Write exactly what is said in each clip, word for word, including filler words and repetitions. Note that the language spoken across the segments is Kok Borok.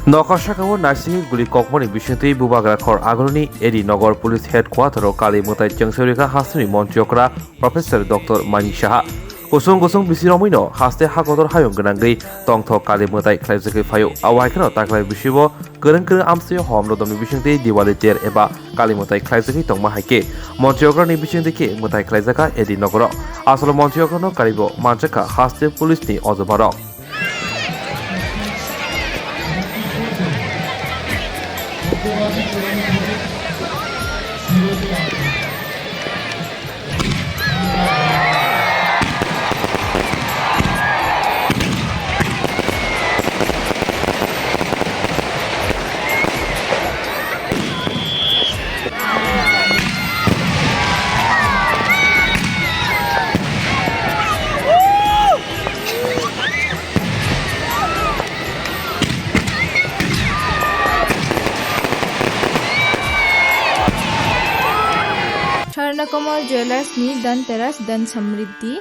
Nokha sakao naisingwi guli kokmani bisingtwi Bubagra khor Aguloni A D Nagar Police Headquarter o kali mwtai chwngsawi rwkha hasteni montri okra Professor Doctor Manik Saha. Kusung kusung bisi romwino haste hakotor hayung gwnangwi tongthok kali mwtai khlaijagwi phaio. Abo hai kheno taklai bisibo kwrwng kwrwng amsio hom rodomni bisingtwi Diwali ter eba kali mwtai khlaijagwi tongma hai khe montri okrani bisingtwi khe mwtai khlaijaka A D Nagaro. Asolo montri okrano karibo manjakha haste police ni ojomarok. Swarnakomal Jewellers ni Dhanteras Dhan Samriddhi.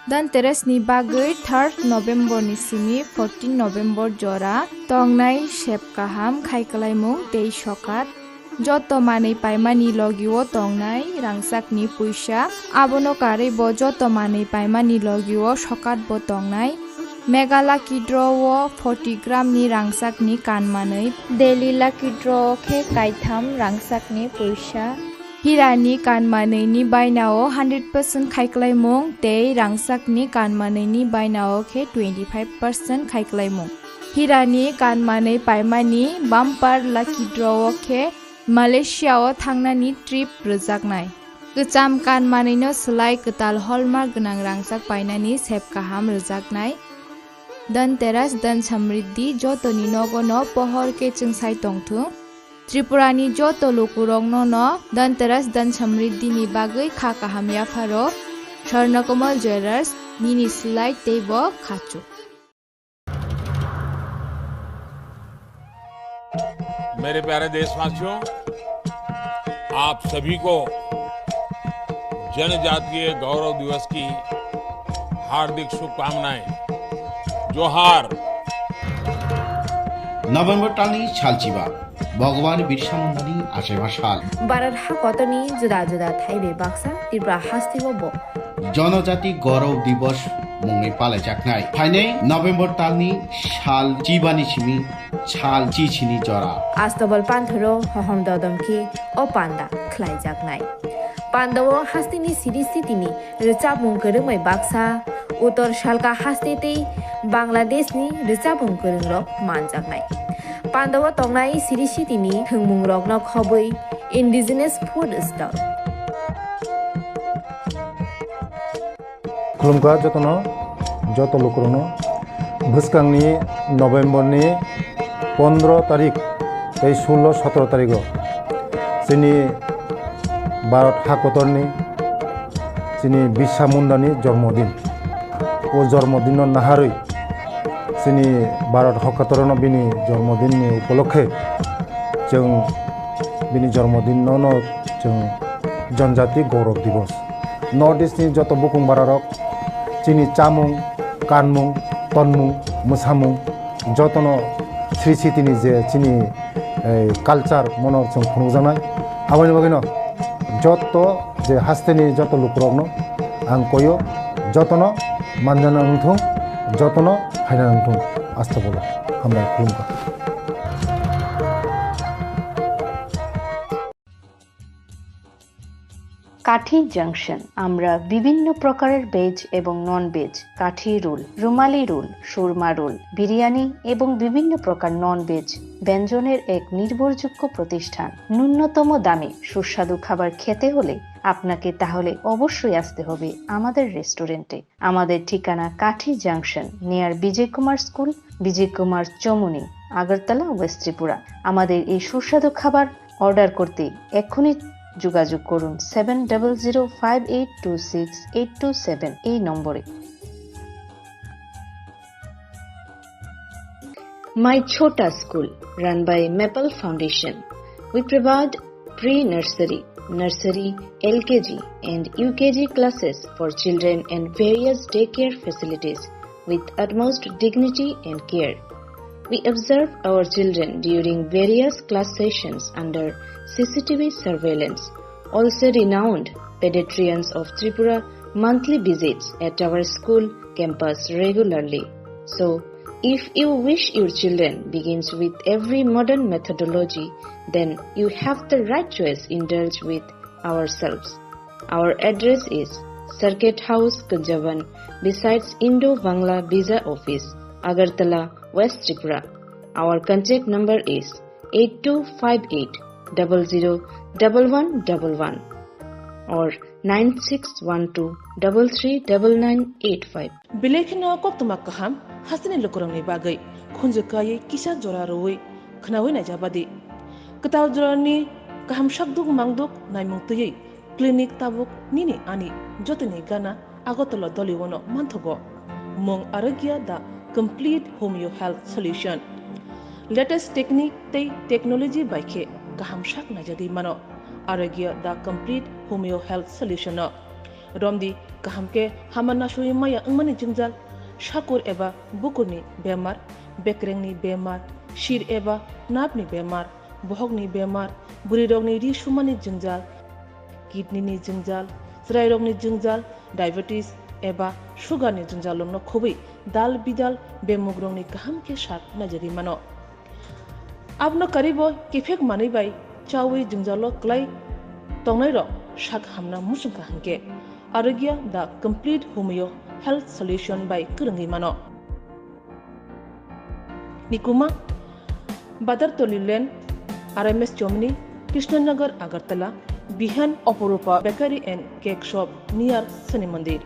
Dhanteras ni bagwi third November ni simi fourteen November jora tongnai sep kaham khai kwlaimung tei sokat. Joto manwi paimani logio tongnai rangchakni puisa, abono karwi bo joto manwi paimani logio sokat bo tongnai. Mega Lucky Draw o forty gram ni rangchakni kan manwi, Daily Lucky Draw o khe kaitham rangchakni puisa. Hirani kan manwini bainao hundred percent khai kwlaimung tei rangchakni kan manwini bainao khe twenty five percent khai kwlaimung. Hirani kan manwi paimani bumper lucky draw o khe Malaysia o thangnani trip rwjaknai. Kwcham kan manwino swlai kwtal hallmark gwnang rangchak painani sep kaham rwjaknai. Dhanteras Dhan Samriddhi jotoni nogo no pohor khe chwngsai tongthung. Tripura ni joto lukurokno no Dhanteras Dhan Samriddhi ni bagwi kha kaham yapharo. Swarnakomal Jewellers, nini swlai tei bo khachuk. मेरे प्यारे देशवासियों, आप सभी को जनजातीय गौरव दिवस की हार्दिक शुभकामनाएं। जोहार। November talni salchiba, Bhagwan Birsa Mundani achaiba sal. Bharat hakotorni juda juda thaibai baksa Tripura hasteo bo Jonojati Gaurav Divas mungwi palaijaknai. Phainai November talni sal chibani simi sal chichini jora. Astobal panthoro hohom dodom khe o panda khlaijaknai. Pandao hasteni siri sitini rwchapmung kwrwngbai baksa, Uttor Salka haste tei Bangladeshni rwchapmung kwrwngrok manjaknai. Pandao tongnai siri sitini thwngmungrokno khobwi indigenous food stall. Khulumkha jotono, joto lukurokno. Bwskangni November ni pondro tarik tei sullo sotro tarigo chini Bharat hakotorni chini Birsa Mundani jormodin. O jormodinno naharwi chini Bharat hakotorno bini jormodinni upolokhe chwng bini jormodinno no chwng Janjati Gaurav Divas. North East ni joto bukung bararok chini chamung, kanmung, tonmung, mwsamung jotono sri sitini je chini, eh, culture mono chwng phunukjaknai. Aboni bagwino joto je hasteni joto lukurokno ang koyo, jotono manjana wngthung, jotono phaina wngthung. Astagfirullah. Hambai, khulumkha. কাঠি জাংশন। আমরা বিভিন্ন প্রকারের ভেজ এবং non veg, কাঠি রোল, রুমালি রোল, সুরমা রোল, বিরিয়ানি এবং বিভিন্ন প্রকার non veg ব্যঞ্জনের এক নির্ভরযোগ্য প্রতিষ্ঠান। ন্যূনতম দামে সুস্বাদু খাবার খেতে হলে আপনাকে তাহলে অবশ্যই আসতে হবে আমাদের রেস্টুরেন্টে। আমাদের ঠিকানা Kathi junction, near Bijoy Kumar school, Bijoy Kumar Chowmuhani, Agartala, west Tripura. আমাদের এই সুস্বাদু খাবার অর্ডার করতে এক্ষুনি যোগাযোগ করুন seven double zero five eight two six eight two seven এই নম্বরে। My Chhota School, run by Maple Foundation. We provide pre-nursery, nursery, L K G and U K G classes for children and various daycare facilities with utmost dignity and care. We observe our children during various class sessions under C C T V surveillance. Also renowned pediatricians of Tripura monthly visits at our school campus regularly. So, if you wish your children begins with every modern methodology, then you have the right choice. Indulge with ourselves. Our address is Circuit House, Kunjaban, besides Indo-Bangla Visa Office, Agartala, West Tripura. Our contact number is eight two five eight double zero double one double one or nine six one two double three double nine eight five. Belai kheno koktwma kaham hasteni lukurokni bagwi khunju kaiwi kisa jora rwui khnaui naijabadi. Kwtal jorani kaham sakduk mangduk naimung twiwi clinic tabuk nini ani jotoni gana Agartala Doliwono manthogo. Mung Arogya the complete homeo health solution. Latest technique tei technology bai khe kaham sak naijagwi mano Arogya the complete homeo health solution no. Romdi kaham khe hama nasui maya wngmani jwngjal, sakur eba bukurni bemar, bekrengni bemar, sir eba napni bemar, bohokni bemar, bwrwirokni ri sumani jwngjal, kidney ni jwngjal, chwrairokni jwngjal, diabetes eba sugar ni jwngjal rokno khobwi dal bidal bemugrokni kaham khe sak naijagwi mano. Abono karibo kiphek manwi bai chawi jwngjalo kwlai tongnairok sak hamna muchungkha hwnkhe Arogya the complete homeo health solution bai kwrwngwi mano. Nikuma, Badartoli Lane, R M S Chomni, Krishnanagar, Agartala, Bihan, Oporupa Bakery and Cake Shop near Shani Mandir.